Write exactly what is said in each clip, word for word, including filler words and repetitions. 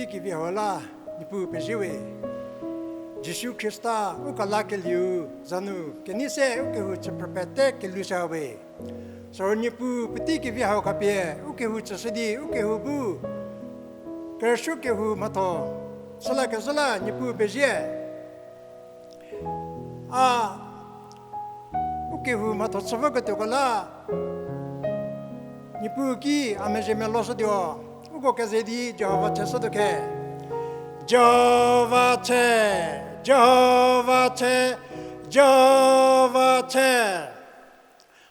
Kevi hau la, Niepuu pezie we. Jisu Khrista u kelakelieu za nu kenei se u kehou chüphrü pete kelhou sha we. Siro Niepuu puotei kevi hau khapie u kehou chüshü di u kehou bu kerüsuo kehou mhatho chü lakezhü la Niepuu pezie. A u kehou mhatho chü voketuoko la Niepuu ki a mezhie meloshütuo, uko keze di Jihova cheshütuo khe. Jihova che, Jihova che, Jihova che.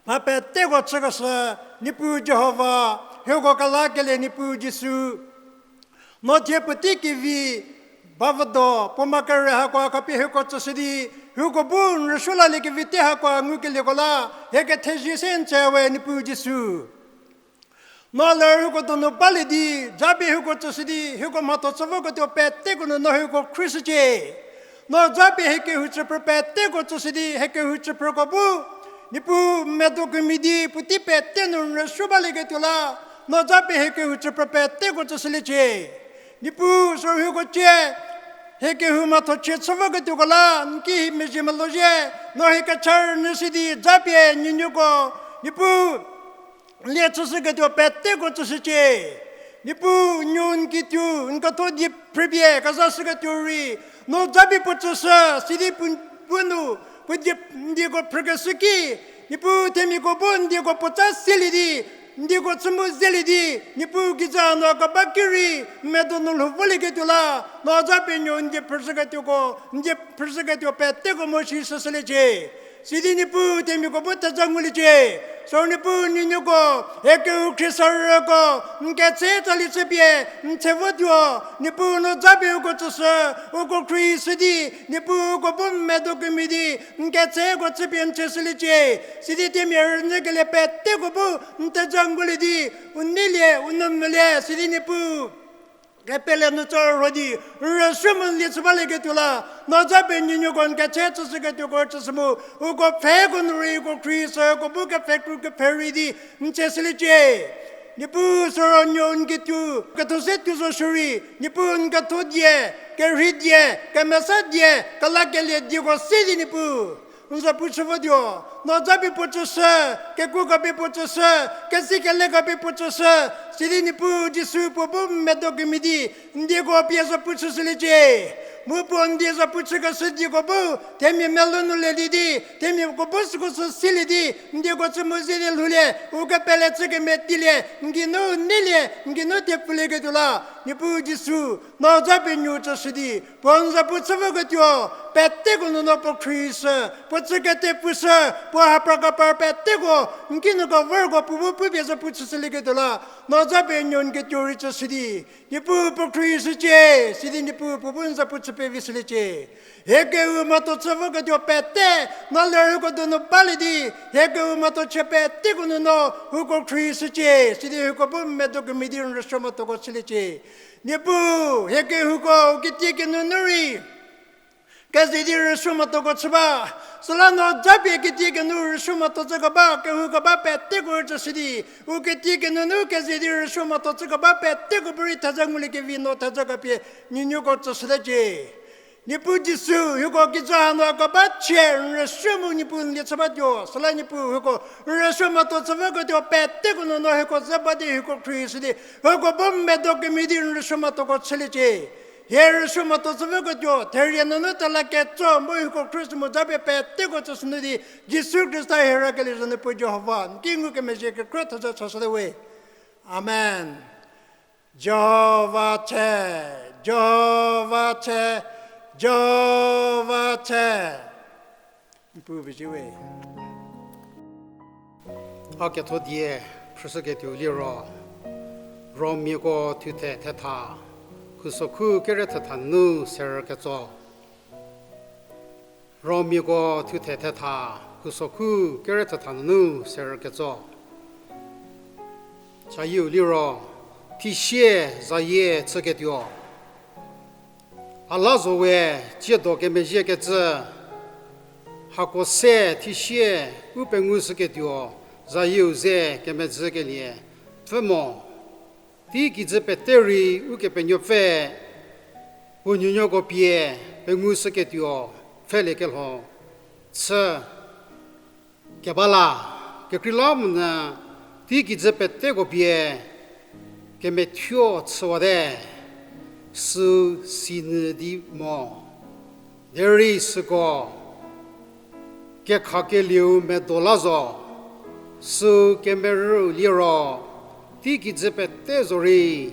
Mha peteko chükeshü Niepuu Jihova, hieko kelakelie Niepuu Jisu. No thie puotei kevi ba vüdo, puo ma kere hako khapie hieko chüshü di, hieko bu n rüsuo laliekevi te hako ngukelieko la, hie kethezie se n tsü we Niepuu Jisu. No ler hieko donu balie di, japie hieko chüshü di, hieko mhatho chü voketuo peteko nu no hieko khrieshücie. No japie hie kehou chüphrü peteko chüshü di, hie kehou chüphrüko bu Niepuu medo kemhie di puotei pete nu n rüsuo balieketuo la, no japie hie kehou chüphrü peteko chüshüliecie. Niepuu siro hieko cie, hie kehou mhatho chie chü voketuoko la n ki mezhie melozhie, no hie kecha rünyüshü di japie nuonuoko, Niepuu lie chüshüketuo peteko chüshücie. Niepuu nuo n kituo n ketho die phrüpie kezashüketuo rei, no japie puo chüshü, sidi puo, puo nu, puo die, n dieko phrükeshü ki, Niepuu themiako bu n dieko puotsa selie di, n dieko chü mu zelie di, Niepuu kijü hanu keba ki rei, n medo nu lhou volieketuo la, no japie nuo n die phrüshüketuoko, n die phrüshüketuo peteko mo shi shüshüliecie. Sidi Niepuu themiako bu theja nguliecie. Siro Niepuu nuonuoko, hie kehou khriesarüko, n ketse tsali chüpie, n tse votuo, Niepuu no japie uko chüshü, uko khrieshü di, Niepuu uko bu n medo kemhie di, n ketseko chüpie n cheshüliecie. Sidi themia rünyükelie peteko bu n theja ngulie di, u neilie, u nou mvülie, sidi Niepuu kepele nu tso rho di, n rüsuo mu n lie chü balieketuo la, no japie nuonuoko n ketse chüshüketuoko chüshü mu, uko pfheko nu rei uko khrieshü, uko bu kepfhe kru kepfhe rei di, n cheshüliecie. Niepuu siro nuo n kituo, ketho se tuo zo shierei, Niepuu n ketho die, kerhei die, kemesa die, kelakelie dieko se di Niepuu n zapu chü votuo, no japie puo chüshü, kekuo khapie puo chüshü, kesi kele khapie puo chüshü, sidi Niepuu Jisu puo bu n medo kemhie di, n dieko pie zapu chüshüliecie. Mu puo n die zapu chükeshü dieko bu, themia melou nu lelie di, themiako bu süko sü silie di, n dieko chü mu zie di lhoulie, u kepele chü kemetilie, n geinu neilie, n geinu thepfulieketuo la, Niepuu Jisu, no japie nuo chüshü di, puo n zapu chü voketuo peteko nu no puo khrieshü, puo chü kethepfushü, puo hapra kapar peteko, n kinu kevorko puo bu pupie zapu chüshülieketuo la, no japie nuo n kituo rei chüshü di, Niepuu puo khrieshücie, sidi Niepuu puo bu n zapu chü pevishüliecie. Hie kehou mhatho chü voketuo pete, no ler hieko donu balie di, hie kehou mhatho chü peteko nu no, hieko khrieshücie, sidi hieko bu n medo kemhie di n rüsuo mhathoko chüliecie. Niepuu, hie kehouko, u ketie kenunu rei keze di rüsuo mhathoko chü ba. Süla no japie ketie kenu rüsuo mhatho chü keba, kehou keba peteko chüshü di, u ketie kenunu keze di rüsuo mhatho chü keba peteko bu rei theja nguliekevi no theja khapie, nuonuoko chüshüliecie. Niepuu Jisu, hieko kijü hanu keba chie n rüsuo mu Niepuu n lie chü batuo. Süla Niepuu hieko n rüsuo mhatho chü voketuo peteko nu no hieko ze ba di hieko khrieshü di, hieko bu n medo kemhie di n rüsuo mhathoko chüliecie. Hie rüsuo mhatho chü voketuo, therie nunu tela ketso mu hieko khrieshü mu japie peteko chüshü nu di, Jisu Khrista hie rakelie za nu puo Jihova n ki ngukemezhie kekhrie theja chashüte we. Amen. Jihova che, Jihova che, Jihova che. Niepuu pezie we. A ketho die phrüshüketuo liro, Romiako thuthe thetha, khusokhu kere thetha nunu serü ketso. Romiako thuthe thetha, khusokhu kere thetha nunu serü ketso. Sayieu liro, thisie zayie chüketuo, a la zo we tsiedo kemezhiekecü, hako se thisie u pengushüketuo, zayieu ze kemedzükelie pfü mo. Tei kijü pete rei Ukepenuopfü Puo nuonuoko pie pengu shüketuo pfheliekelo chü keba la, kekreilamonyü teikijü peteko pie kemethuo chüwate, süu sinyü di mo. Derei süko kekhakelieu medo la zo, süu kemerüu liro, teikijü pete zorei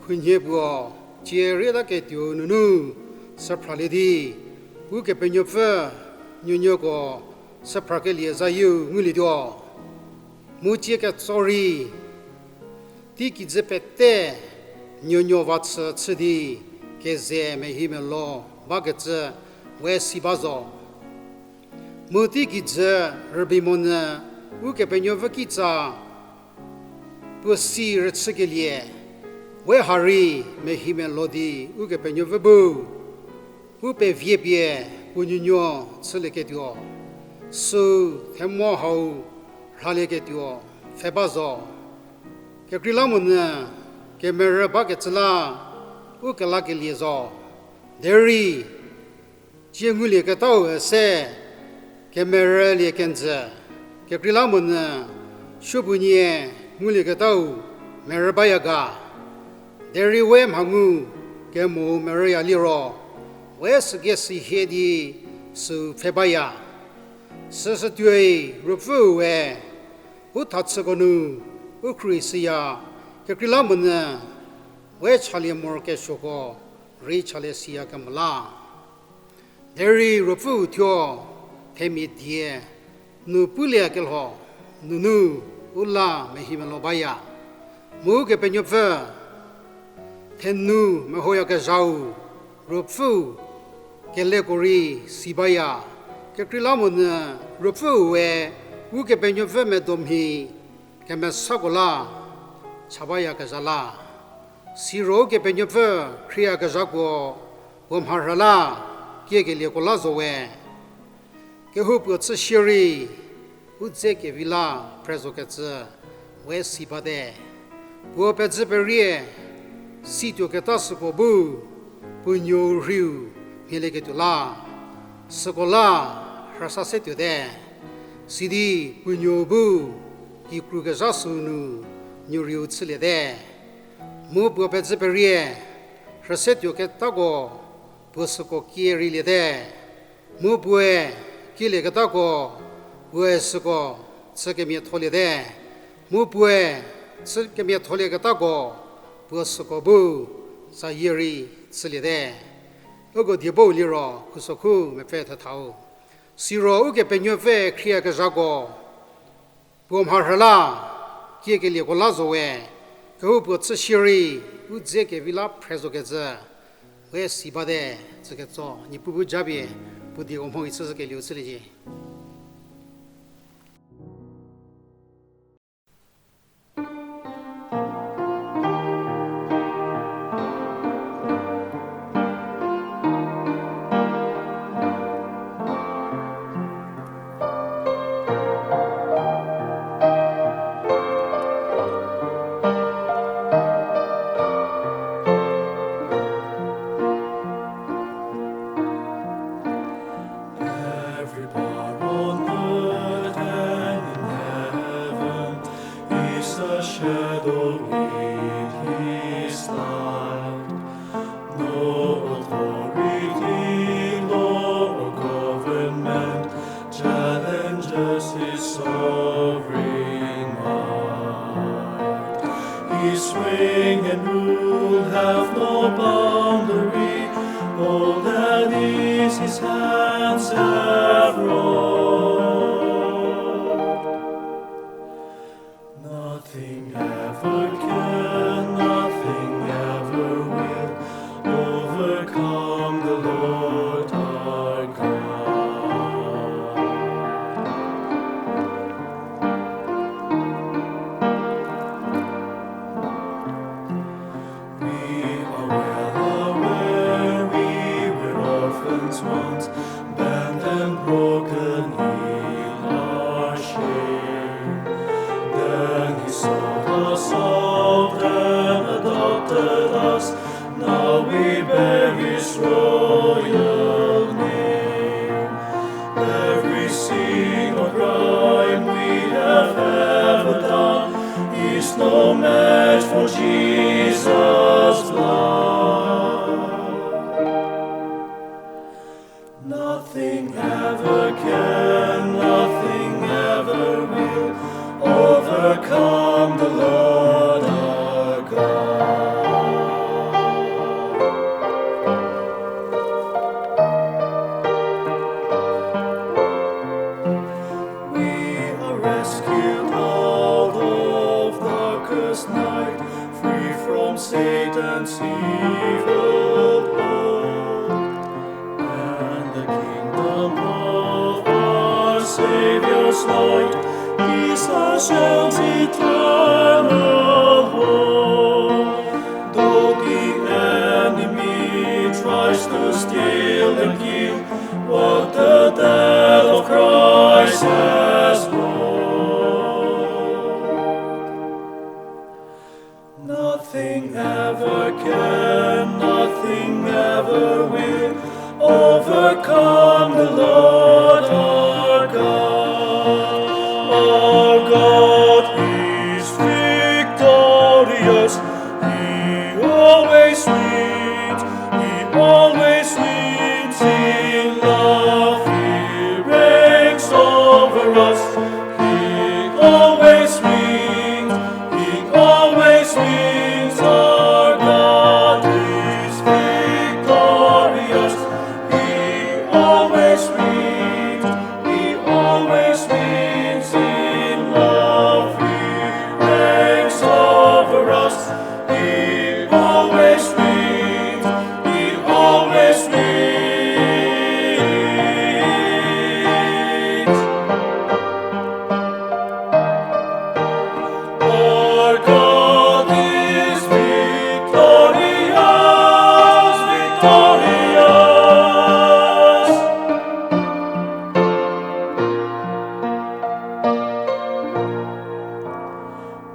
khunhie puo cie rietaketuo nunu süphralie di, Ukepenuopfü nuonuoko süphrakelie zayieu ngulietuo. Mu cie ketso rei, teikijü pete nuonuo va chü chü di keze mehimelo bakecü we si ba zo. Mu teikijü rübei monyü Ukepenuopfü kitsa puo si rüchükelie, we ha rei mehimelo di Ukepenuopfü bu u peviepie puo nuonuo chülieketuo, süu themo hau rhalieketuo pfhe ba zo. Kekreilamonyü kemerü bakecü la u kelakelie zo. Derei cie ngulieketau üse kemerülie kenjü, kekreilamonyü supuonie ngulieketau merü baya ga. Derei we mha ngu kemo merüya liro, we sügei sihie di süu pfhe baya. Süsütuoi Ruopfüu we u thachüko nu u khruohi siya, kekreilamonyü we chalie morokesuoko rei chalie siya kemo la. Derei Ruopfüu thuo themia die nu puliekelho nunu u la mehimelo baya. Mu Kepenuopfü thenu mehoyakezhau Ruopfüu keleko rei si baya, kekreilamonyü Ruopfüu we Ukepenuopfü medo mhi kemesako la cha bayakezha la. Siro Ukepenuopfü khrieyakezhakuo puo mharhü la kiekelieko la zo we. Kehoupuo chü shierei u dze kevi la phre zokecü we si bate. Puo pezü perie situoketa süko bu puo nuou rhiu mhielieketuo la, süko la rhasa se tuote. Sidi puo nuou bu kikrukezha süu nu nuoriu chüliete. Mu puo pezü perie rhüsetuoketako puo süko kie reiliete. Mu puoe kielieketako puoe süko chü kemiatholiete. Mu puoe chü kemiatholieketako puo süko bu zayie rei chüliete. Uko diebou liro khusokhu mepfü thethau. Siro Ukepenuopfü khrieyakezhako puo mharhü la kiekelieko la zo we. Kehoupuo chü shierei u dze kevi la phre zokecü we si bate. Tsüketso Niepuu bu japie puo dieko mho i chüshükelieu chüliecie. Every power on earth and in heaven is a shadow in his light. No authority, law or government challenges his sovereign might. His reign and rule have no boundary. All that is his hands have wrought. Nothing ever can, nothing ever will overcome the Lord our God. We are well aware we were orphans once, bent and broken in our shame. Then he sought us out and adopted us. Now we bear his No match for Jesus' love. Nothing ever can, nothing ever will overcome the Lord our God. We are rescued out of darkest night, free from Satan's evil plot. And the kingdom of our Savior's light is our soul's eternal home. Though the enemy tries to steal and kill what the death of Christ has brought, nothing ever can, nothing ever will overcome the Lord our God. Our God is victorious. He always wins. He always wins in love. He reigns over us. He always wins. He always wins. Our God is victorious. He always wins. He always wins in love. He reigns over us. He always wins. He always wins. Our God is victorious, victorious.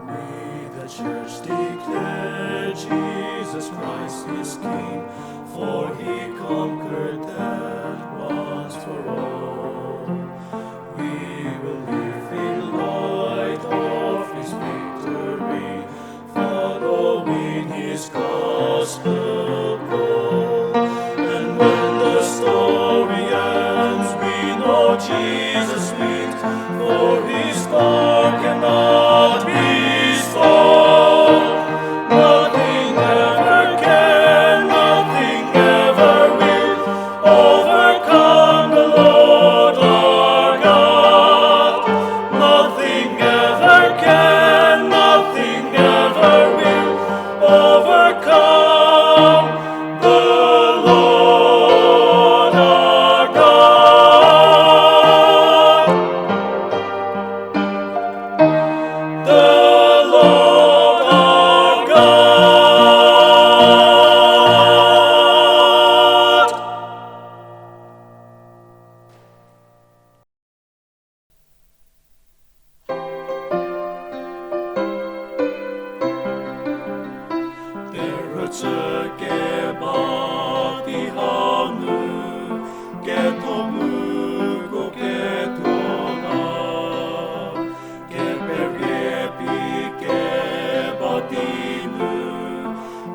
May the church declare Jesus Christ is King, for he conquered death once for all. We will live in light of his victory, following his gospel call. And when the story ends, we know Jesus wins, for his power cannot be stalled. Nothing ever can, nothing ever will overcome the Lord our God. Nothing ever can, nothing ever will overcome the Lord our God. The Lord our God. Terhücü keba di hanu, ketho mu ko ketho la, keperie pi keba di nu,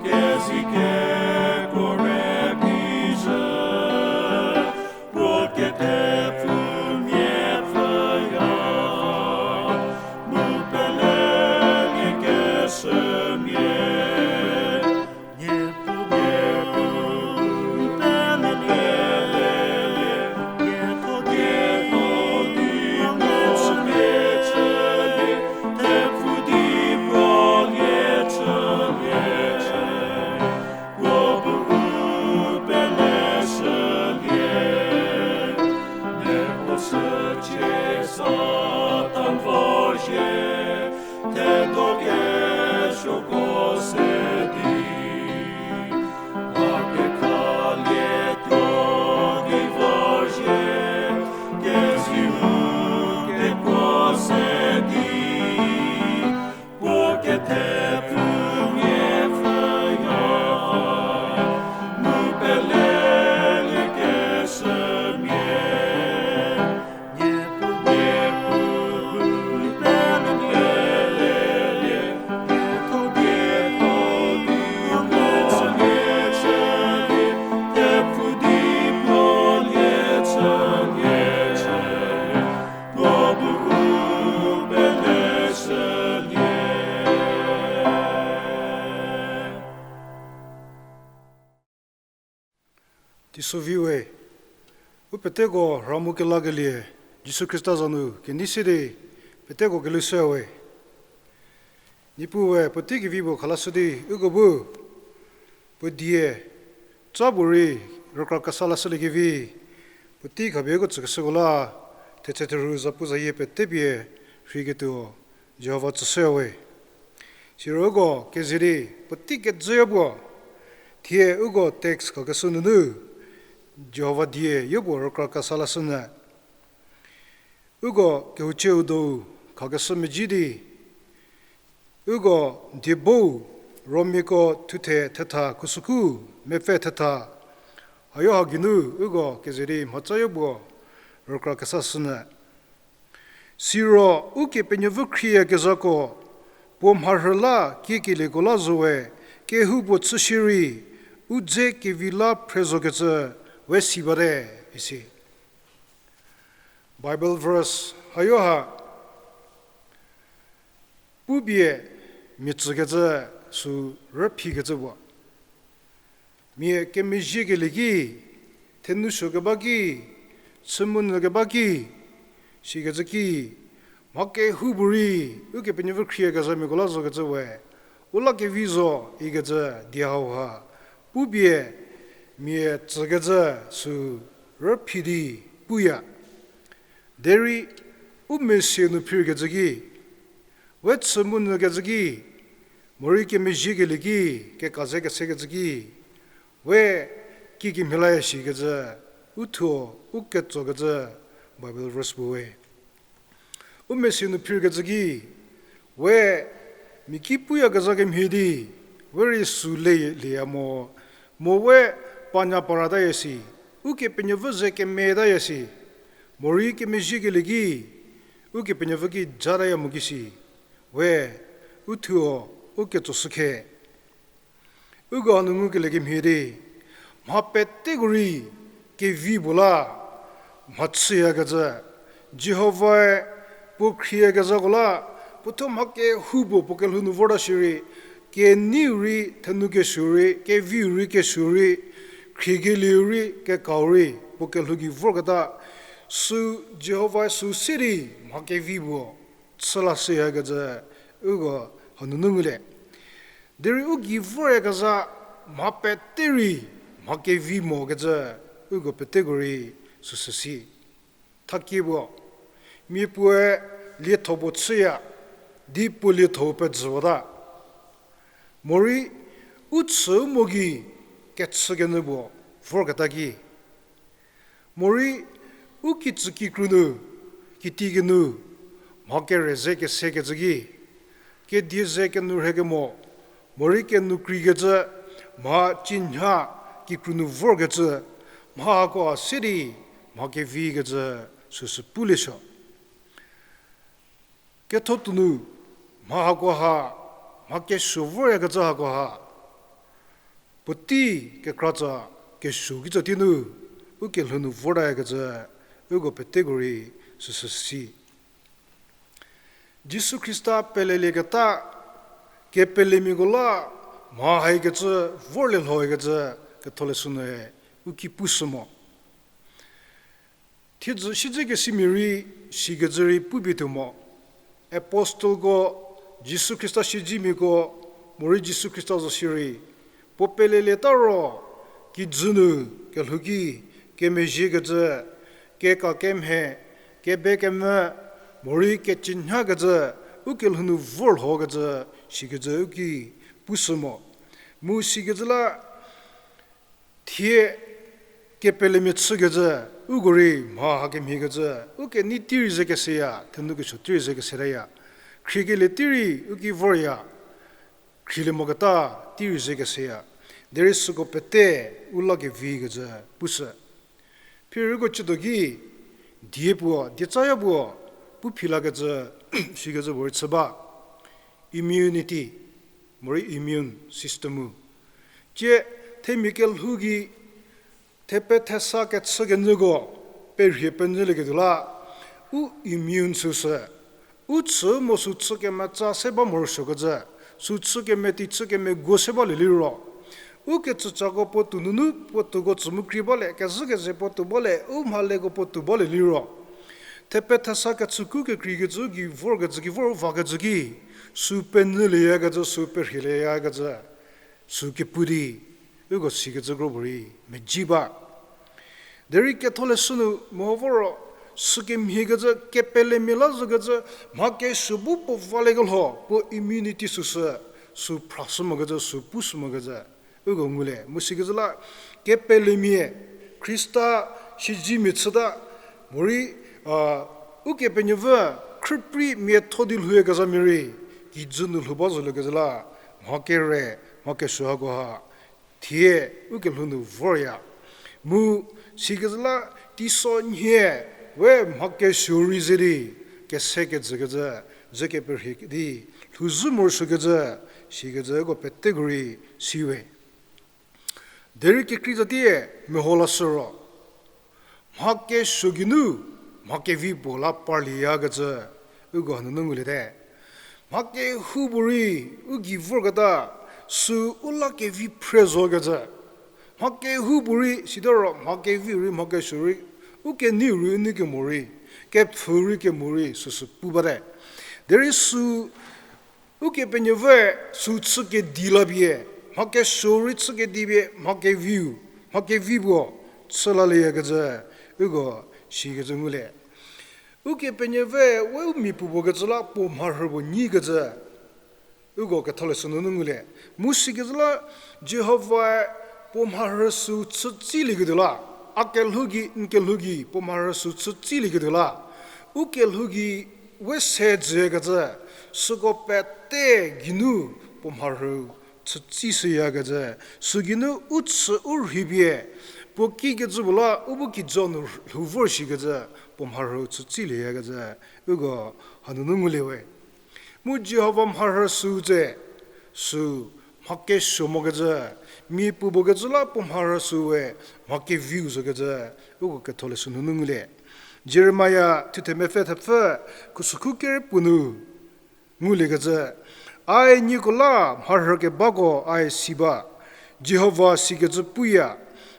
kezei keko re pi zhü, puo kete pfü mia pfhüya, mu pele mia keshü mia. Niepuu, Niepuu, pele mia, Niepuu, Niepuu, Niepuu, Niepuu, Niepuu, Teiso vi we, u peteko rhamu kelakelie, Jisu Khrista za nu kenei se di peteko kelhou shüya we. Niepuue puotei kevi puo khalashü di uko bu puo die ca puorei rükra kesa lashüliekevi, puotei khapie uko tsükeshüko la, thetse therhu zapu zayie petepie rheiketuo Jihova tsüshüya we. Siro uko keze di puotei kejüya puo, thie uko text khakeshü nunu Jihova die yopuo rükra kesa lashünyü. Uko kehouchieu dou khakeshü medzi di, uko diebou Romiako thuthe thetha khusükhu mepfü thetha, hayo ha geinu uko keze di mhatsayo puo rükra kesa shünyü. Siro Ukepenuopfü khrieyakezhako, puo mharhü la kiekelieko la zowe, kehoupuo chü shierei, u dze kevi la phrezokecü we si bate, isi. Bible verse hayo ha, pupie mia tsükecü sü rüphikecü puo. Mia kemezhiekelie ki, thenou suokeba ki, chü mu nyükeba ki, sikecü ki, mha kehoupuorei Ukepenuopfü khrieyakezhamiako la zokecü we, u la kevi zo ikecü die hauha, pupie mia tsükecü sü rüphi di puya. Derei u mesie nu phirkecü ki, we chü mu nyükecü ki, morei kemezhiekelie ki, keka ze kesekecü ki, we kikemhie la ya shikecü, uthuo u ketsokecü Bible verse puo we. U mesie nu phirkecü ki, we mia ki puyakezha kemhie di, we rei sü le lieya mo, mo we panya parataya si, Ukepenuopfü ze kemetaya si, morei kemezhiekelie ki, Ukepenuopfü ki jataya mo ki si, we uthuo u ketsoshü khe. Uko hanu ngukelie kemhie di, mha peteko rei kevi puo la mhachüyakecü, Jihovae puo khrieyakezhako la, puothuo mha kehoupuo puo kelhou nu vorta shierei, keneiu rei, thenou kesuou rei, keviu rei, kesuou rei, khriekelieu rei, kekau rei puo kelhou gei vorketa, sü Jihovae sü se di mha kevi puo chü lashüyakecü, uko hanunu ngulie. Derei u gei voryakezha mha pete rei mha kevi mokecü, uko peteko rei süsü si. Thakie puo, mia puoe lietho puo chüya, di puo lietho pejüwata. Morei u chü mo gei kechükenyü puo vorketa ki, morei u kitsü kikru nu, kiti kinu, mha kere ze kesekecü ki, kedie ze kenou rhekemo, morei kenou kreikecü, mha cinha kikru nu vorkecü, mha hako se di mha kevikecü süsü pulie suo. Ketho tuonu, mha hakoha, mha kesuo voryakecü hakoha, puotei kekratsa kesuo kitsa tei nu, u kelhou nu vortayakecü, uko peteko rei süsü si. Jisu Khrista pelelieketa, kepelemiako la mha haikecü, vorlie lhoikecü, ketholeshü nue u ki pushü mo. Thiedzü siedzekesimia rei sikecü rei pupie tuo mo. Apostleko, Jisu Khrista siedzemiako, morei Jisu Khrista zo shierei, puo pelelieta ro, kijü nu kelhou ki, kemezhiekecü, keka kemhie, kebe kemvü, morei kecinhakecü, u kelhou nu vorlhokecü, sikecü u ki pushü mo. Mu sikecü la, thie kepelemia chükecü, uko rei mha hakemhiekecü, u kenei tei rei ze keseya, thenou kesuo tei rei ze kesetaya. Khriekelie tei rei u ki vorya, khrielie moketa tei rei ze keseya. Derei süko pete u la kevikecü pushü. Phirüko chütuo ki, die puo, diecaya puo, pu philakecü, sikecü puorei chü ba. Immunity, morei immune system-u. Tie themia kelhou gei, thepe thesa kechükenyüko, perhie penyülieketuo la, u immune süsü, u chü mo sü chü kemetsa se ba morosuokecü, sü chü kemeti chü kemeguo se balie liro, U kecücako puotou nunu puotuoko tsü mu krie ba le, kezhü keze puotou ba le, u mhaleko puotou ba le liro, thepethesa kechüku kekreikecü u gei vorkecü ki vor u vakecü ki, sü penyülieyakecü, sü perhielieyakecü, sü kepu di, uko sikecü kro puorei meji ba. Derei ketholeshü nu meho vo ro, sükemhiekecü, kepelemia la zokecü, mha kesuo bu puo valiekelho, puo immunity süsü, sü phrashü mokecü, sü pushü mokecü, uko ngulie. Mu sikecü la, kepelemia, Khrista siezemia chüta, morei, a, Ukepenuopfü khrüprei miatho di lhouyakezhamia rei, kijü nu lhou ba zoliekezhü la, mha kere, mha kesuo hakoha, thie, ukelhou nu vorya. Mu, sikecü la, teisonhie, we mha kesuo rei ze di, kese kejükecü, ze keperhie di, lhouzhü morosuokecü, sikecü uko peteko rei, siwe. Derei kekrei zatie meho lashü ro, mha kesuo geinu, mha kevi puo la parlieyakecü, uko hanunu nguliete. Mha kehoupuorei, u gei vorketa, sü u la kevi phre zokecü. Mha kehoupuorei, sidi ro mha kevi rei, mha kesuo rei, u keneiu rei, u nei kemo rei, kepfhü rei, kemo rei, süsü pu bate. Derei sü Ukepenuopfüe sü chü kedi la pie, mha kesuo rei chü kedi pie, mha keviu, mha kevi puo chü lalieyakecü, uko sikecü ngulie. Ukepenuopfü we u mia puopuo kecü la puo mharhü puo nyikecü, uko ketholeshü nunu ngulie. Mu sikecü la Jihovae puo mharhü sü chütsilieketuo la, a kelhou gei, n kelhou gei puo mharhü sü chütsilieketuo la, u kelhou gei we se jükecü, süko pete geinu puo mharhü chütsishüyakecü, sü geinu u chü u rhei pie, puo kikecü puo la u bu kijü nu lhou vor shikecü, puo mharhü chütsilieyakecü, uko hanunu ngulie we. Mu Jihova mharhü sü tse, sü mha kesuo mokecü, mia puopuo kecü la puo mharhü sü we mha keviu zokecü, uko ketholeshü nunu ngulie. Jeremia thuthe mepfü thepfü, khusükhu kere puo nu nguliekecü, ai nieko la mharhü kebako ai si ba, Jihova sikecü puya,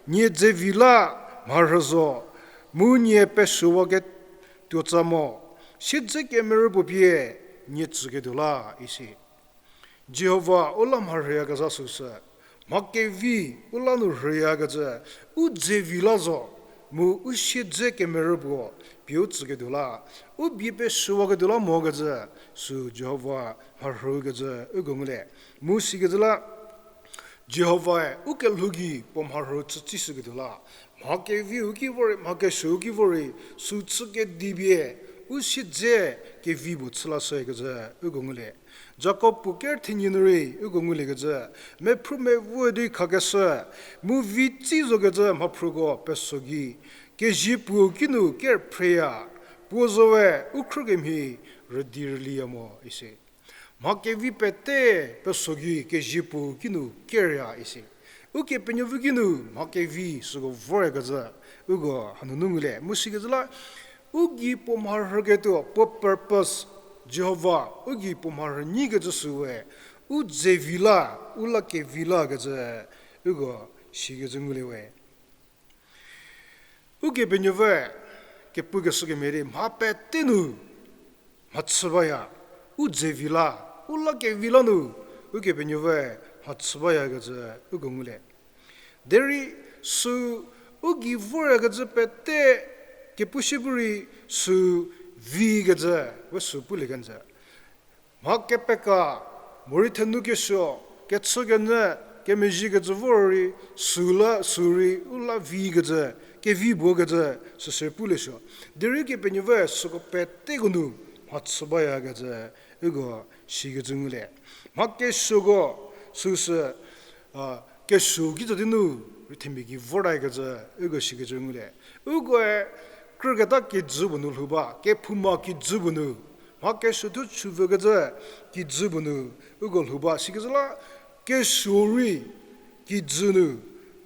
nie dzevi la mharhü zo, mu nie pesuowaketuo tsa mo, siedze kemerü puo pie nie tsüketuo la isi. Jihova u la mharhüyakezha süsü, mha kevi u la nu rhüyakecü, u dzevi la zo, mu u siedze kemerü puo pie u tsüketuo la, u bie pesuowaketuo la mokecü, sü Jihova mharhükecü uko ngulie. Mu sikecü la, Jihovae u kelhou gei puo mharhü chütsishüketuo la, mha keviu ki vorei, mha kesuou ki vorei, sü chü kedi pie, u siedze kevi puo chü lashükecü uko ngulie. Jakob puo ker thenie nu rei uko nguliekecü, mephru mevo di khakeshü, mu vi tsi zokecü mhaphruko peso gei, kezie puo kinu ker phreya, puo zowe u khrükemhie rüdi rüliya mo isi. Mha kevi pete peso gei kezie puo kinu kerya isi. Ukepenuopfü kinu mha kevi süko vorkecü, uko hanunu ngulie. Mu sikecü la, u gei puo mharhüketuo, puo purpose, Jihova, u gei puo mharhü nyikecü süwe, u dzevi la, u la kevi lakecü, uko sikecü ngulie we. Ukepenuopfü kepukeshü kemhie di mha pete nu mhachü baya, u dzevi la, u la kevi la nu, Ukepenuopfü mhachü bayakecü uko ngulie. Derei sü u gei voryakecü pete kepu shie pu rei sü vikecü we sü pulie kenjü. Mha kepeka, morei thenu kesuo, kechükenyü, kemezhiekecü vor rei, sü la, sü rei, u la vikecü, kevi puokecü, süsü pulie suo. Derei Kepenuopfü süko peteko nu mhachü bayakecü, uko sikecü ngulie. Mha kesuoko, süsü, a, kesuo kitsa di nu, rei themia gei vortakecü, uko sikecü ngulie. Ukoe, krüketa kijü puo nu lhou ba, kephouma kijü puo nu, mha kesuo thu chüvükecü kijü puo nu, uko lhou ba, sikecü la, kesuo rei, kijü nu,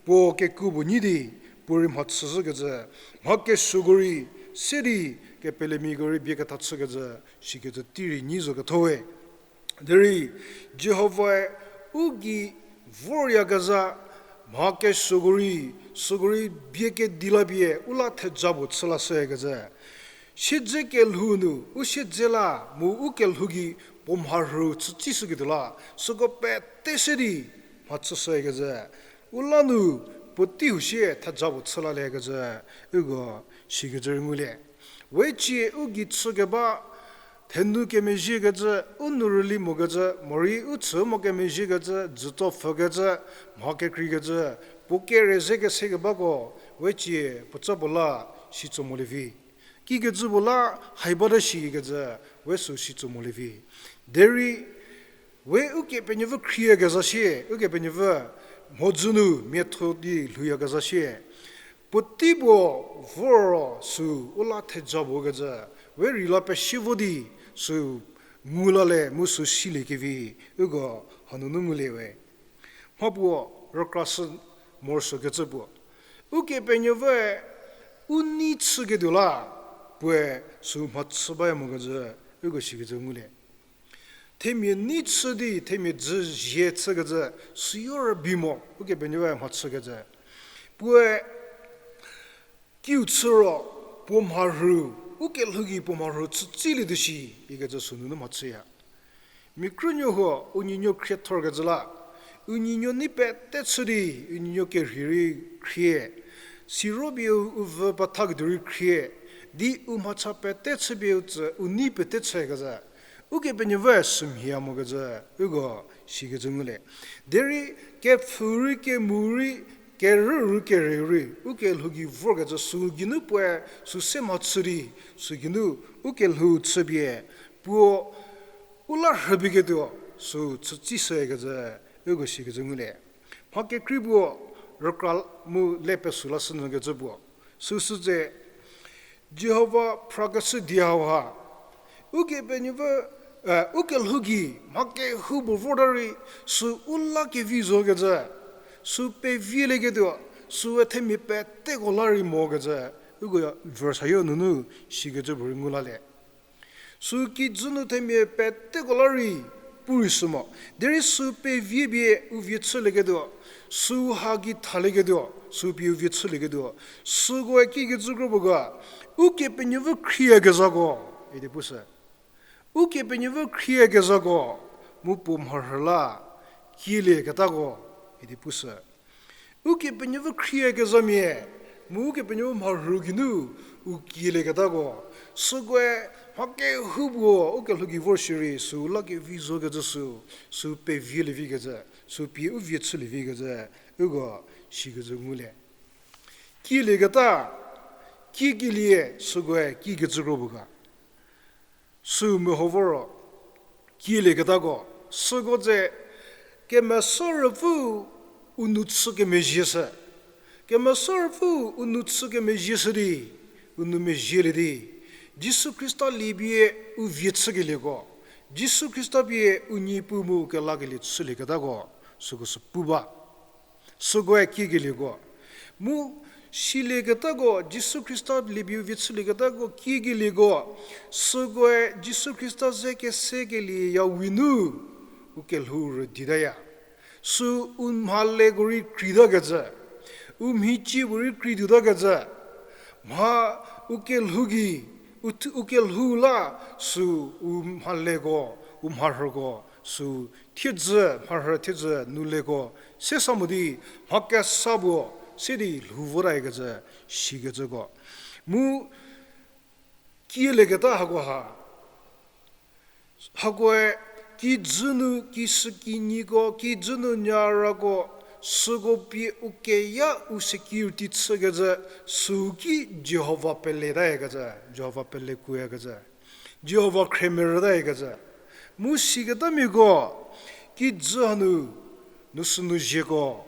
puo kekuo puo nyi di, puo rei mhachüzhükecü, mha kesuoko rei, se di, kepelemiako rei bie ketha chükecü, sikecü tei rei nyi zo ketho we. Derei, Jihovae u gei voryakezha, Mha kesuoko rei, süko rei bie kedi la pie u la theja puo chü lashükecü. Siedze kelhou nu u siedze la mu u kelhou gei puo mharhü chütsishüketuo la, süko pete se di mhachüshükecü. U la nu puotei huo sie theja puo chü laliekecü, uko sikecü rei ngulie. We cie u gei chükeba, thenu kemezhiekecü, u nu rüli mokecü, morei u chü mo kemezhiekecü, dzütso pfhükecü, mha kekreikecü, puo kere ze kesekebako, we cie puotsa puo la sitso molie vi. Kikecü puo la hai bata shikecü, we sü sitso molie vi. Derei, we Ukepenuopfü khrieyakezha sie, Ukepenuopfü mhodzü nu miatho di lhouyakezha sie, puotei puo vor ro sü u la theja puo kecü, we rei la pesie vo di sü ngu lale mu sü siliekevi, uko hanunu ngulie we. Mha puo rükrashü morosuokecü puo, Ukepenuopfüe u nei chüketuo la, puoe sü mhachü baya mokecü, uko sikecü ngulie. Themia nei chü di themia dzü zie chükecü, süyo rübei mo Ukepenuopfüe mhachükecü. Puoe kiu chü ro, puo mharhü, u kelhou gei puo mharhü chütsilietuo shi, ikecü sünunu mhachüya. Mia krünuo huo u nuonuo khriethorkecü la, u nuonuo nei pete chü di u nuonuo kerhei rei khrie, siro pie u vü pethaketuo rei khrie, di u mhacha pete chüpie u tsü u nei pete chükecü, Ukepenuopfü sümhie mokecü, uko sikecü ngulie. Derei kepfhü rei, kemu rei, kerü rei, kere rei, u kelhou gei vorkecü sü geinu puoe sü se mhachü di, sü geinu u kelhou chüpie, puo u la rhübiketuo sü chütsishükecü, uko sikecü ngulie. Mha kekrei puo rükra mu le pesü lashünyükecü puo, süsü tse, Jihova phrakeshü di hauha, Ukepenuopfü, eh, u kelhou gei mha kehoupuo vorta rei, sü u la kevi zokecü, sü pevielieketuo, süe themia peteko la rei mokecü, uko verse hau nunu sikecü puo rei ngu lalie. Sü kijü nu themia peteko la rei pu rei sü mo. Derei sü pevie pie u vie chülieketuo, sü ha gei thalieketuo, sü pie u vie chülieketuo, sükoe kikecü kro puo ga, Ukepenuopfü khrieyakezhako, idi pushü. Ukepenuopfü khrieyakezhako, mu puo mharhü la kielieketako, idi pushü. Ukepenuopfü khrieyakezhamia, mu Ukepenuopfü mharhü geinu u kielieketako, sükoe mha kehoupuo u kelhou gei vor shierei sü la kevi zokecü sü, sü pevielievikecü, sü pie u vie chülievikecü, uko sikecü ngulie. Kielieketa, kiekelie sükoe kikecü kro puo ga. Sü meho voro, kielieketako, süko tse Kemesa Ruopfü u nou chü kemezhie shü. Kemesa Ruopfü u nou chü kemezhie shü di, u nou mezhielie di, Jisu Khrista liepie u vie chükelieko, Jisu Khrista pie u niepu mu kelakelie chülieketako, süko sü pu ba. Sükoe kiekelieko, mu silieketako, Jisu Khrista liepie u vie chülieketako kiekelieko, sükoe Jisu Khrista ze kesekelie ya winu, u kelhou rüditaya. Sü u mhaleko rei kreitakecü, u mhicie puo rei kreituotakecü, mha u kelhou gei, u kelhou la sü u mhaleko, u mharhüko, sü thiedzü, mharhü thiedzü nu leko, se sa mo di, mha kesa puo, se di lhou votakecü, sikecüko. Mu, kielieketa hako ha. Hakoe kijü nu, kishükinyiko, kijü nu nyarako, süko pie u keya u security chükecü, süki Jihova peletakecü, Jihova pelekuoyakecü, Jihova khremerütakecü. Mu siketamiako, kijü hanu, nu sünu zieko,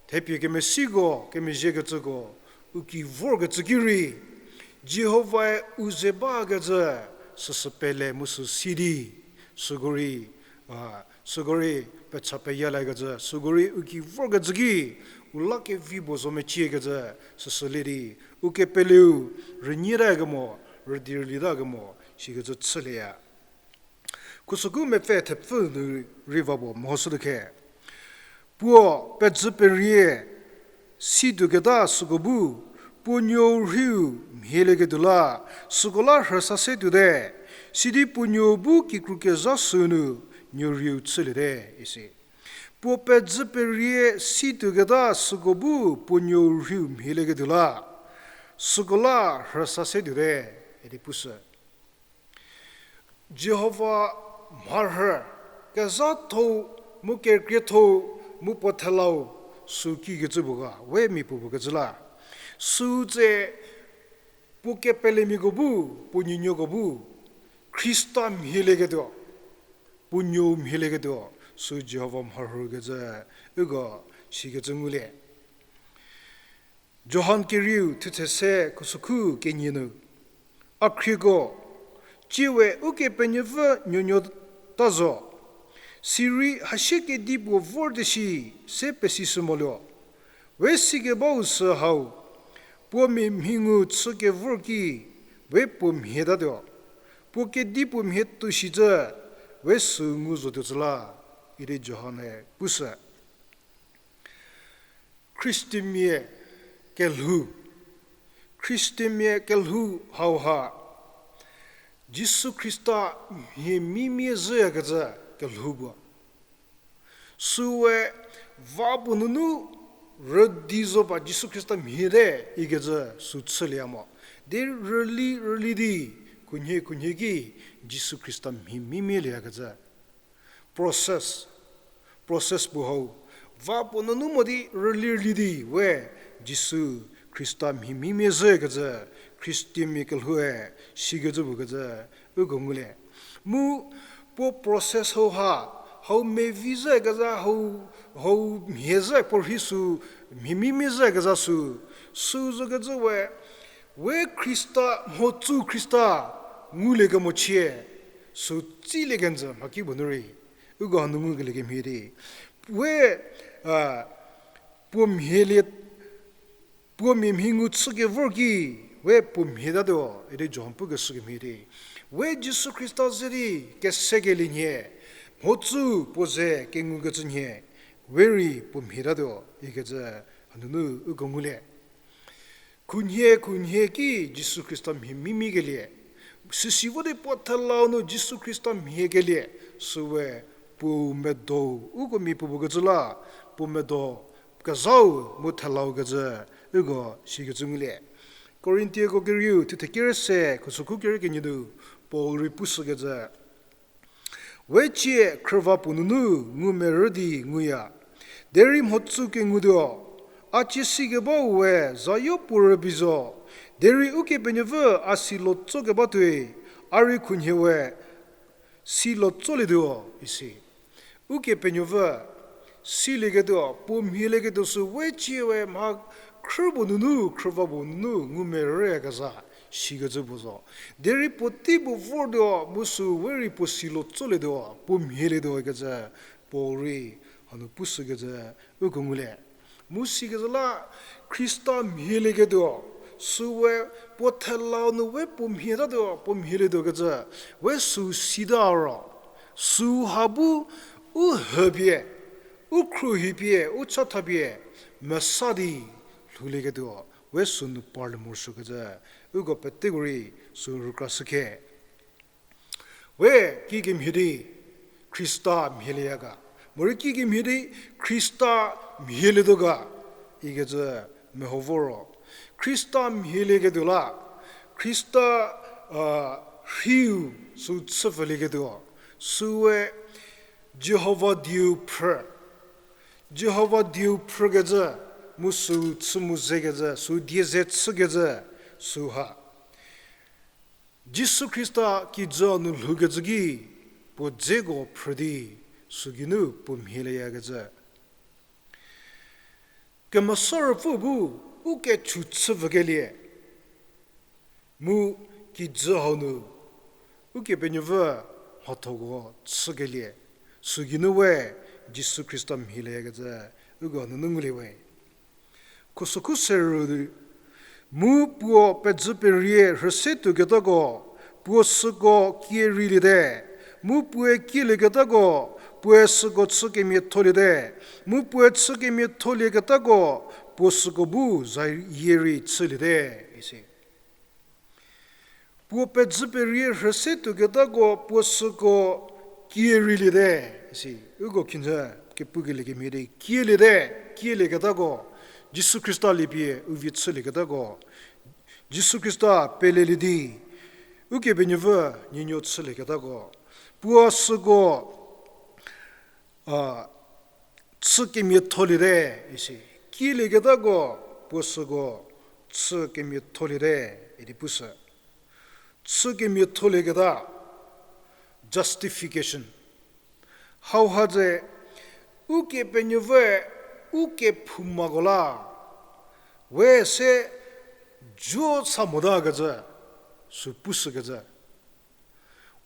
thepie kemesiko, kemezhiekecüko, u ki vorkecü ki rei, Jihovae u ze bakecü, süsü pele mu sü si di, süko rei, a, süko rei pecha peyalakecü, süko rei u ki vorkecü ki, u la kevi puo zo meciekecü, süsü le di, u kepeleu, rünyietakemo, rüdi rülitakemo, sikecü chülieya. Khusüku mepfü thepfü nu rei va puo mehoshütuo khe. Puo pezü perie, situoketa süko bu puo nuou rhiu mhielieketuo la, süko la rhüsa se tuote, sidi puo nuou bu kikru kezha süu nu nuou rhiu chüliete, isi. Puo pedzü perie situoketa süko bu puo nuou rhiu mhielieketuo la, süko la rhüsa se tuote, idi pushü. Jihova mharhü, kezhatho, mu kekrietho, mu puo thelau, sü kikecü puo ga, we mia puo puo kecü la. Sü tse puo kepelemiako bu, puo nuonuoko bu, Khrista mhielieketuo, puo nuou mhielieketuo, sü Jihova mharhü kecü, uko sikecü ngulie. Johan kerieu thuthe se khusokhu kenie nu, a khrieko, tsie we Ukepenuopfü nuonuo ta zo, sirei hasie kedipuo vor di shi se pesishü moluo. We sikebau sü hau, puo mia mhi ngu chü kevor ki, we puo mhie tatuo, puo kedipuo mhie tuo shi cü, we sü ngu zotuo cü la, idi Johan-e pushü. Khristanmia kelhou, Khristanmia kelhou hauha, Jisu Khrista mhie mimie zhüyakecü kelhou puo. Süe va puo nunu rüdi zo ba Jisu Khrista mhie te ikecü sü chülieya mo. Derei rüli rüli di, khunhie khunhie ki Jisu Khrista mhie mimie lieyakecü process, process puo hau, va puo nunu mo di rüli rüli di we Jisu Khrista mhie mimie zhükecü Khristanmia kelhoue sikecü puo kecü uko ngulie. Mu puo process hauha, hau mevi zhükezha, hau, hau mhie zhü puo rhi sü mhie mimie zhükezha sü, sü zokecü we, we Khrista, mhotsü Khrista ngulie kemochie, sü tsilie kenjü mhaki puo nu rei, uko hanu ngukelie kemhie di, we, a, puo mhielie, puo mia mhi ngu chü kevor ki, we puo mhie tatuo, idi Johan pukeshü kemhie di, we Jisu Khrista ze di kesekelie nhie, mhotsü puo ze kengukecü nhie, we rei puo mhie tatuo ikecü hanunu uko ngulie. Khunhie khunhie ki Jisu Khrista mhie mimie kelie, süsi vo di puo thelau nu Jisu Khrista mhie kelie, süwe puo medo, uko mia puo puo kecü la, puo medo kezhau mu thelau kecü uko sikecü ngulie. Korintiako kerieu thuthe kerü se khusokhu kerü kenie nu Paul rei pushükecü, we cie khrüva puo nunu ngumerü di nguya, derei mhotsü kengutuo, a cie sikebau we zayo puo rübei zo, derei Ukepenuopfü a silo tsokeba tuoi, a rei khunhie we silo tsolietuo isi. Ukepenuopfü silieketuo, puo mhielieketuo sü we cie we mha khrü puo nunu, khrüva puo nunu ngumerüyakezha sikecü puo zo. Derei puotei puo vortuo mu sü we rei puo silo tsolietuo, puo mhielietuo ikecü Paul rei hanu pushükecü uko ngulie. Mu sikecü la Khrista mhielieketuo, süwe puo thelau nu we puo mhie tatuo, puo mhielietuo kecü, we sü sita ro, sü ha bu u hüpie, u khruohipie, u chathapie, mesa di lhoulieketuo, we sünu parlie morosuokecü, uko peteko rei sü rükrashükhe. We kikemhie di Khrista mhielieya ga, morei kikemhie di Khrista mhielietuo ga, ikecü meho vo ro. Khrista mhielieketuo la, Khrista, a, rhiu sü chüpfülieketuo, süwe Jihova dieu phrü. Jihova dieu phrükecü, mu sü chü mu zekecü, sü die ze chükecü, süha Jisu Khrista kijü nu lhoukecü ki, puo dzeko phrü di, sü geinu puo mhielieyakecü. Kemesa Ruopfü bu u kechu chüpfükelie, mu kijü hau nu Ukepenuopfü mhathoko chükelie, sü geinu we Jisu Khrista mhielieyakecü, uko nunu ngulie we. Khusokhu serü, mu puo pedzü perie rhüse tuoketako, puo süko kie reiliete, mu puoe kielieketako, puoe süko chü kemiatholiete, mu puoe chü kemiatholieketako puo süko bu zayie rei chüliete, isi. Puo pezhü perie rhüse tuoketako puo süko kie rei liete, isi. Uko khinhie kepukelie kemhie di kieliete, kielieketako Jisu Khrista liepie u vie chülieketako, Jisu Khrista pelelie di Ukepenuopfü nuonuo chülieketako, puo süko a, chü kemiatholiete, isi. Kielieketako puo süko chü kemiatholiete idi pushü. Chü kemiatholieketa, justification. Hauha ze Ukepenuopfüe u kephoumako la we se jo sa motakecü, sü pushükecü.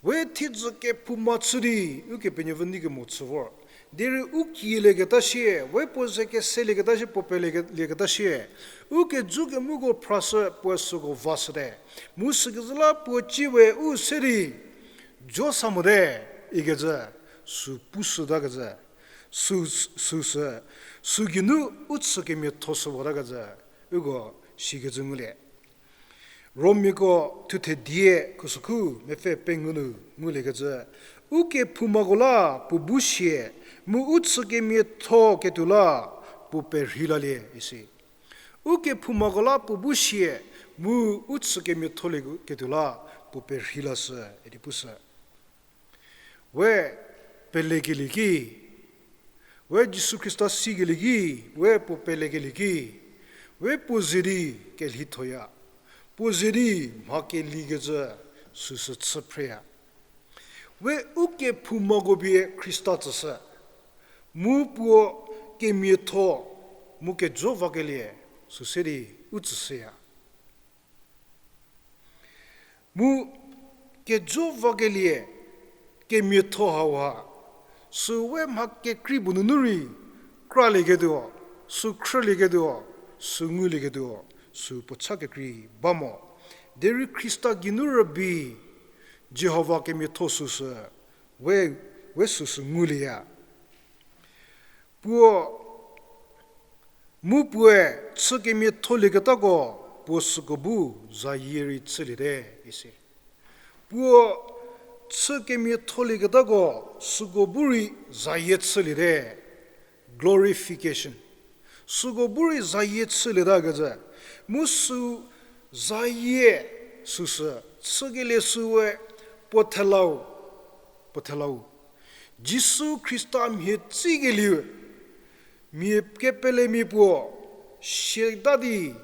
We thiedzü kephouma chü di Ukepenuopfü nei kemo chü vor. Derei u kielieketa sie, we puo ze keselieketa sie, puo pelelieketa sie, u kejo kemuko phrashü puoe süko vashüte. Mu sükezhü la puo cie we u se di jo sa mote ikecü, sü pushütakecü, sü, süsü, sü geinu u chü kemiatho shü votakecü, uko sikecü ngulie. Romiako thuthe die khusükhu mepfü pengou nu nguliekecü, u kephoumako la puo bu sie, mu u chü kemiatho ketuo la puo perhei lalie isi. U kephoumako la puo bu sie, mu u chü kemiatho ketuo la puo perhei lashü idi pushü. We pelekelie ki, we Jisu Khrista sikelie ki, we puo pelekelie ki, we puo ze di kelhithoya, puo ze di mha kelikecü süsü chü phreya. We u kephoumako pie Khrista tsüshü, mu puo kemiatho mu kejo vakelie süse di u tsüshüya. Mu kejo vakelie kemiatho hauha, sü we mha kekrei puo nunu rei kralieketuo, sü khrülieketuo, sü ngulieketuo, sü puo cha kekrei ba mo. Derei Khrista geinu rübei Jihova kemiatho süsü we, we süsü ngulieya. Puo, mu puoe chü kemiatholieketako puo süko bu zayie rei chüliete isi. Puo chü kemiatholieketako süko bu rei zayie chüliete, glorification. Süko bu rei zayie chülietakecü, mu sü zayie süsü chükelie süwe puo thelau, puo thelau. Jisu Khrista mhie tsikelie, mia kepelemia puo siata di,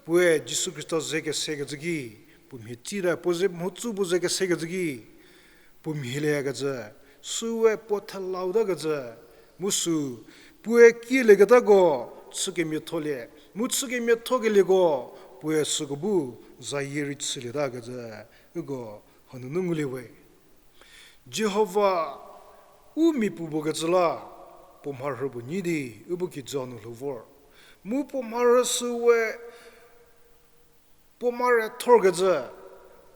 puoe Jisu Khrista ze kesekecü ki, puo mhie tsita, puo ze mhodzü puo ze kesekecü ki, puo mhie lieyakecü, süwe puo thelautakecü, mu sü, puoe kielieketako chü kemiatholie, mu chü kemiathokelieko, puoe süko bu zayie rei chülietakecü, uko hanunu ngulie we. Jihova u mia puo puo kecü la, puo mharhü puo nyi di, u bu kijü nu lhou vor. Mu puo mharhü süwe, puo mharhü thorkecü,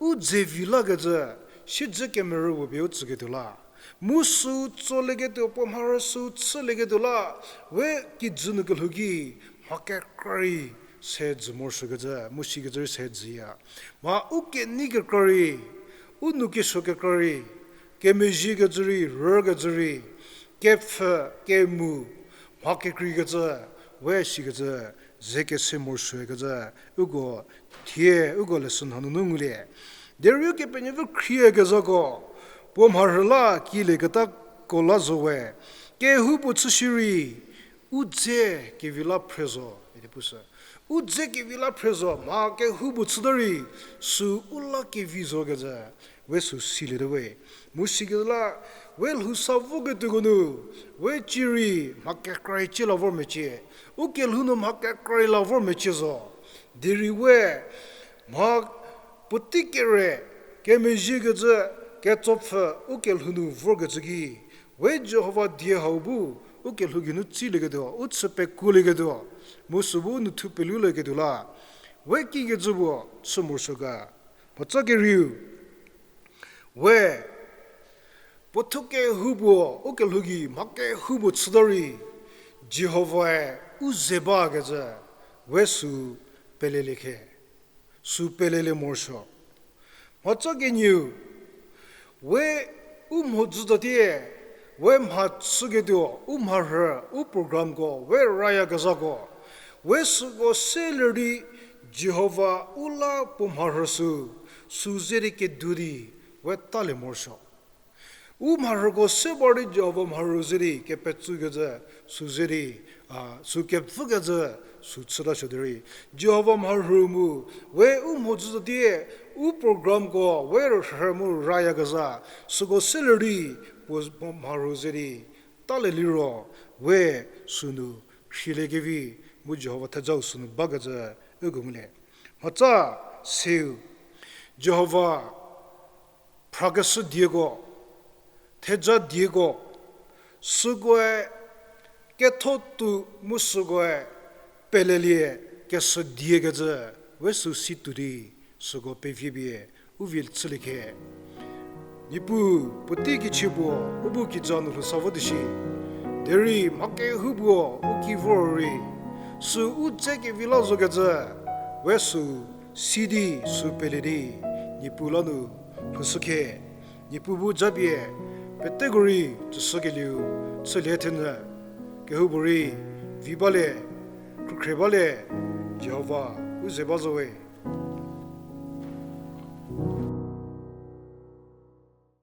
u dze vi lakecü, siedze kemerü puo pie u tsüketuo la. Mu sü tsolieketuo, puo mharhü sü chülieketuo la, we kijü nu kelhou ki, mha kekra rei se jü morosuokecü, mu sikecü rei se jüya. Mha u kenei kekra rei, u nou kesuo kekra rei, kemezhiekecü rei, rükecü rei, kepfhü, kemu, mha kekreikecü, we sikecü, ze kese morosuokecü, uko thie, uko lesson hanunu ngulie. Derei Ukepenuopfü khriekezhako, puo mharhü la kielieketako la zo we, kehoupuo chü shierei, u dze kevi la phre zo, idi pushü. U dze kevi la phre zo, mha kehoupuo chüta rei, sü u la kevi zokecü, we sü siliete we. Mu sikecü la, we lhou sa voketuoko nu, we cierei mha kekra rei cie la vor mecie. U kelhou nu mha kekra rei la vor mecie zo. Derei we, mha puotei kere, kemezhiekecü, ketsopfü, u kelhou nu vorkecü ki, we Jihova die hau bu, u kelhou geinu tsilieketuo, u chü pekuolieketuo, mu sü bu u nou thu pelulieketuo la, we kikecü puo chü morosuo ga. Mhatsa kerieu, we, Puothuo kehoupuo, u kelhou gei mha kehoupuo chüta rei, Jihovae u ze bakecü, we sü pelelie khe, sü pelelie morosuo. Mhatsa kenieu, we u mhodzü tatie, we mha chüketuo, u mharhü, u programko we rayakezhako, we süko selie di Jihova u la puo mharhü sü, sü ze di kedu di, we talie morosuo. U mharhüko se par di Jihova mharhü ze di kepetsükecü, sü ze di, a, sü kepfükecü, sü chütasuo derei, Jihova mharhü mu, we u mhodzü tatie, u programko we rhü mu rayakezha, süko selie di, puo, puo mharhü ze di talie liro, we sünu rhielie kevi, mu Jihova thejau sünu bakecü, uko ngulie. Mhatsa seu, Jihova phrakeshü dieko, theja dieko, sükoe ketho tuo mu sükoe pelelie keshü diekecü, we sü si tuo di, süko pevi pie, u vie chülie khe. Niepuu, puotei kichie puo, u bu kiza nu lhou sa vo di shi. Derei mha kehoupuo, u ki vor rei, sü u dze kevi la zokecü, we sü si di, sü pele di, Niepuu la nu lhoushü khe. Niepuu bu japie, peteko rei tsüshükelieu, chülie thenyü, kehoupuorei, vi balie, khrükhrie balie, Jihova, u ze ba zo we.